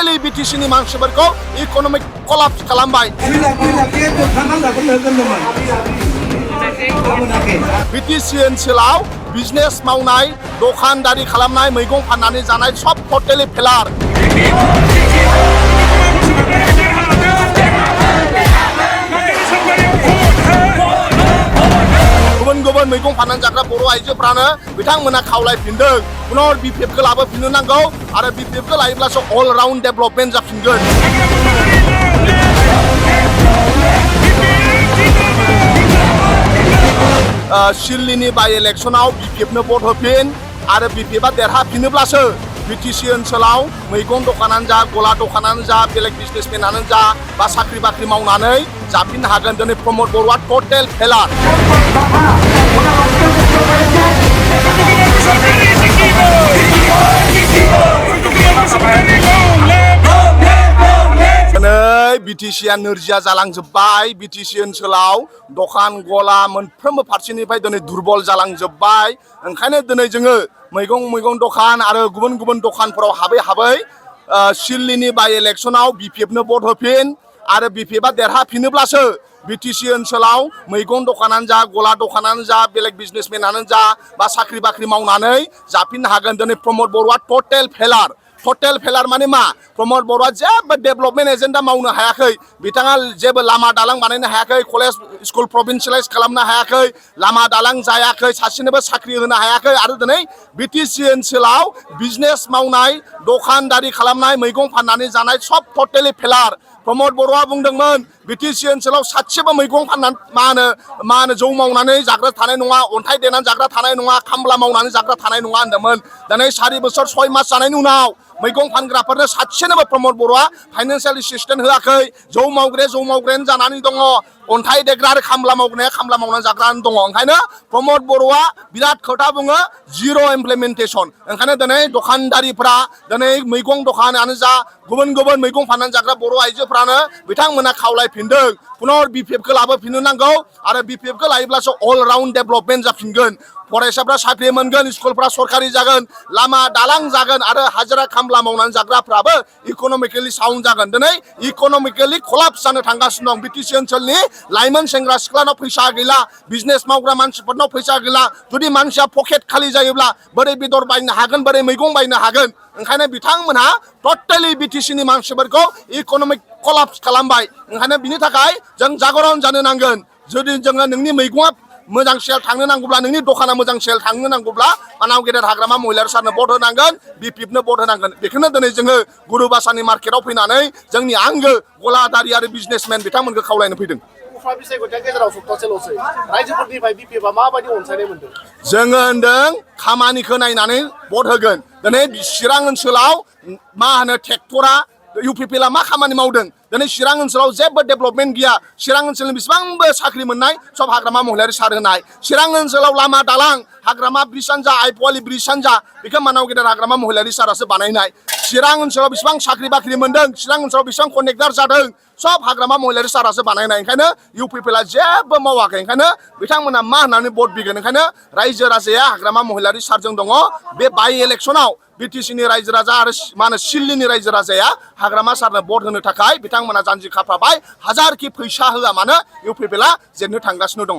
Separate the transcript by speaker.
Speaker 1: Totally बिटिसिनि मानसिफोरखौ economic collapse खालामबाय। बिटिसि ओनसोलाव बिजनेस मावनाय, दखानदारि खालामनाय, मैगं फाननानै जानाय सब टटेलि फेलार। गुबुन मैगं फाननानै जाग्रा बर' आइजोफ्रानो बिथांमोना खावलायफिनदों पुनर बिपिएफखौ लाबोफिननो नांगौ आरो बिपिएफखौ लायोब्लासो अल राउन्ड डेभेलपमेन्ट जाफिनगोन। सिल्लिनि बाय इलेक्सनाव बिपिएफनो भट होफिन आरो बिपिएफआ देरहाफिनोब्लासो बिटिसि ओनसोलाव मैगं दखानानो जा, गला दखानानो जा, बेलेग बिजनेसमेनानो जा बा साख्रि बाख्रि मावनानै जाफिननो हागोन। दिनै प्रमद बर'आ टटेल फेलार। दिनै बिटिसिआ नोरजिया जालांजोब्बाय। बिटिसि ओनसोलाव दखान गला मोनफ्रोमबो फारसेनिफ्राय दिनै दुरबल जालांजोब्बाय। ओंखायनो दिनै जोङो मैगं दखान आरो गुबुन दखानफोराव हाबै सिल्लिनि बाय इलेक्सनाव बिपिएफनो भट होफिन आरो बिपिएफआ देरहाफिनोब्लासो बिटिसि ओनसोलाव मैगं दखानानो जा, गला दखानानो जा, बेलेग बिजनेसमेनानो जा बा साख्रि बाख्रि मावनानै जाफिननो हागोन। दिनै प्रमद बर'आ टटेल फेलार। टटेल फेलार माने मा? प्रमद बर'आ जेबो डेभेलपमेन्ट एजेन्डा मावनो हायाखै। बिथाङा जेबो लामा दालां बानायनो हायाखै, कलेज स्कुल प्रभिन्सियेलाइज खालामनो हायाखै, लामा दालां जायाखै, सासेनोबो साख्रि होनो हायाखै आरो दिनै बिटिसि ओनसोलाव बिजनेस मावनाय, दखानदारि खालामनाय, मैगं फाननानै जानाय सब टटेलि फेलार। प्रमद बर'आ बुंदोंमोन बिटिसि ओनसोलाव सासेबो मैगं फाननानै मा होनो जौ मावनानै जाग्रा थानाय नङा, अन्थाइ देनानै जाग्रा थानाय नङा, खामला मावनानै जाग्रा थानाय नङा होनदोंमोन। दिनै 4 बोसोर 6 मास जानायनि उनाव मैगं फानग्राफोरनो सासेनोबो प्रमद बर'आ फाइनान्सियेल एसिस्टेन्ट होआखै। जौ मावग्रायानो जानानै दङ, अन्थाइ देग्रा आरो खामला मावग्राया खामला मावनानै जाग्रायानो दङ। ओंखायनो प्रमद बर'आ बिराद खोथा बुङो, जिर' इमप्लिमेन्टेसन। ओंखायनो दिनै दखानदारिफ्रा दिनै मैगं दखानानो जा, गुबुन मैगं फाननानै जाग्रा बर' आइजोफ्रानो बिथांमोना खावलायफिनदों पुनर बिपिएफखौ लाबोफिननो नांगौ आरो बिपिएफखौ लायोब्लासो अल राउन्ड डेभेलपमेन्ट जाफिनगोन। फरायसाफ्रा साख्रि मोनगोन, स्कुलफ्रा सरकारि जागोन, लामा दालां जागोन आरो हाजिरा खामला मावनानै जाग्राफ्राबो इक'नमिकेलि साउन्ड जागोन। दिनै इक'नमिकेलि कलाप्स जानो थांगासिनो दं। बिटिसि ओनसोलनि लाइमोन सेंग्रा सिख्लानाव फैसा गैला, बिजनेस मावग्रा मानसिफोरनाव फैसा गैला। जुदि मानसिया पकेट खालि जायोब्ला बोरै बेदर बायनो हागोन, बोरै मैगं बायनो हागोन? ओंखायनो बिथांमोनहा टटेलि बिटिसिनि मानसिफोरखौ इक'नमिक कलाप्स खालामबाय। ओंखायनो बिनि थाखाय जों जागरन जानो नांगोन। जुदि जोङो नोंनि मैगङा मोजां सेल थांनो नांगौब्ला, नोंनि दखाना मोजां सेल थांनो नांगौब्ला मानाव गेदेर हाग्रामा महिलारि सारनो भट होनांगोन, बिपिएफनो भट होनांगोन। बेखौनो दिनै जोङो गुरुबासानि मार्केटआव फैनानै जोंनि आंगो गलादारि आरो बिजनेसमेन बिथांमोनखौ खावलायनो फैदों। जोङो होनदों खामानिखौ नायनानै भट होगोन। दिनै चिरां ओनसोलाव मा होनो ट्रेक्टरा इउपिपिएलआ मा खामानि मावदों? दिनै चिरां ओनसोलाव जेबो डेभेलपमेन्ट गैया। चिरां ओनसोलनि बेसेबांबो साख्रि मोननाय सब हाग्रामा महिलारि सार होनाय। चिरां ओनसोलाव लामा दालां, हाग्रामा ब्रिजआनो जा, आइपुवालि ब्रिजआनो जा, बेखौ मानाव गेदेर हाग्रामा महिलारि सारासो बानायनाय। चिरां ओनसोलाव बेसेबां साख्रि बाख्रि मोनदों, चिरां ओनसोलाव बेसेबां कनेक्टार जादों, सब हाग्रामा महिलारि सारासो बानायनाय। ओंखायनो इउपिपिएलआ जेबो मावाखै। ओंखायनो बिथांमोना मा होननानै भट बिगोन? ओंखायनो रायजो राजाया हाग्रामा महिलारि सारजों दङ। बे बाय इलेक्सनाव बिटिसिनि रायजो राजा आरो मा होनो सिल्लिनि रायजो राजाया हाग्रामा सारनो भट होनो थाखाय बिथांमोना जानजि खाफ्राबाय। हाजारखि फैसा होआ मानो इउपिपिएलआ जेननो थांगासिनो दङ।